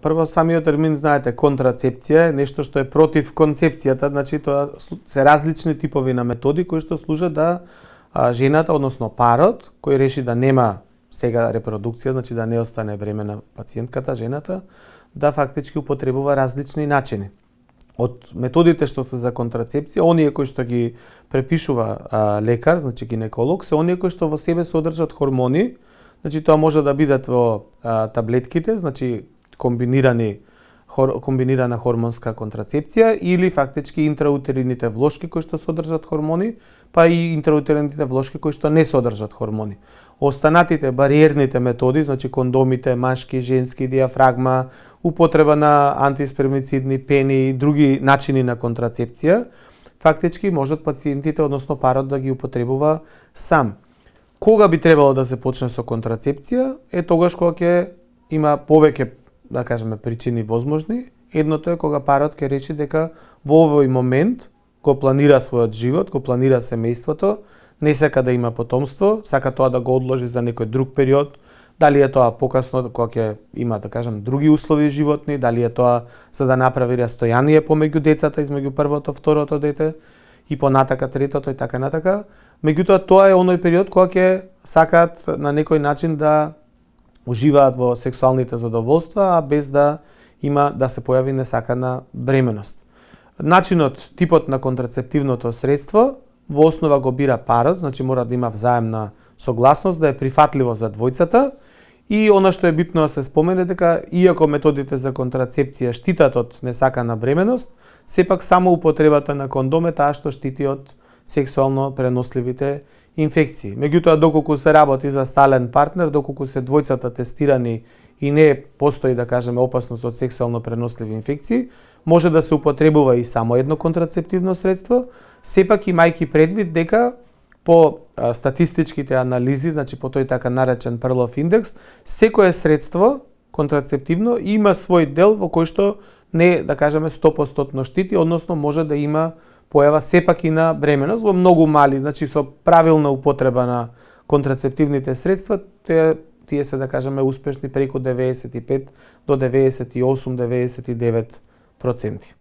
Прво, самиот термин, знаете, контрацепција е нешто што е против концепцијата, значи тоа се различни типови на методи кои што служат да жената, односно парот, кој реши да нема сега репродукција, значи да не остане бремена пациентката, жената, да фактички употребува различни начини. Од методите што се за контрацепција, оние кои што ги препишува лекар, значи гинеколог, се оние кои што во себе содржат хормони, значи тоа може да бидат во таблетките, значи комбинирана хормонска контрацепција или фактички интраутерините влошки кои што содржат хормони, па и интраутерините влошки кои што не содржат хормони. Останатите бариерните методи, значи кондомите, машки, женски, диафрагма, употреба на антиспермицидни пени и други начини на контрацепција, фактички можат пациентите, односно парот, да ги употребува сам. Кога би требало да се почне со контрацепција е тогаш кога ќе има повеќе, да кажеме, причини возможни. Едното е кога парот ќе речи дека во овој момент го планира својот живот, го планира семејството, не сака да има потомство, сака тоа да го одложи за некој друг период, дали е тоа покасно кога ќе има, да кажем, други услови животни, дали е тоа за да направи растојание помеѓу децата, измеѓу првото, второто дете и понатака третото и така натака. Меѓутоа тоа е оној период кога ќе сакаат на некој начин да уживаат во сексуалните задоволства, а без да има да се појави несакана бременост. Начинот, типот на контрацептивното средство во основа го бира парот, значи мора да има взаемна согласност, да е прифатливо за двојцата и она што е битно да се спомене дека иако методите за контрацепција штитат од несакана бременост, сепак само употребата на кондом е таа што штити од сексуално преносливите инфекции. Меѓутоа, доколку се работи за стален партнер, доколку се двојцата тестирани и не постои, да кажеме, опасност од сексуално преносливи инфекции, може да се употребува и само едно контрацептивно средство, сепак имајќи предвид дека по статистичките анализи, значи по тој така наречен Прлов индекс, секое средство контрацептивно има свој дел во кој што не, да кажеме, 100% штити, односно може да има појава сепак и на бременост во многу мали, значи со правилна употреба на контрацептивните средства, тие се, да кажеме, успешни преку 95 до 98-99%.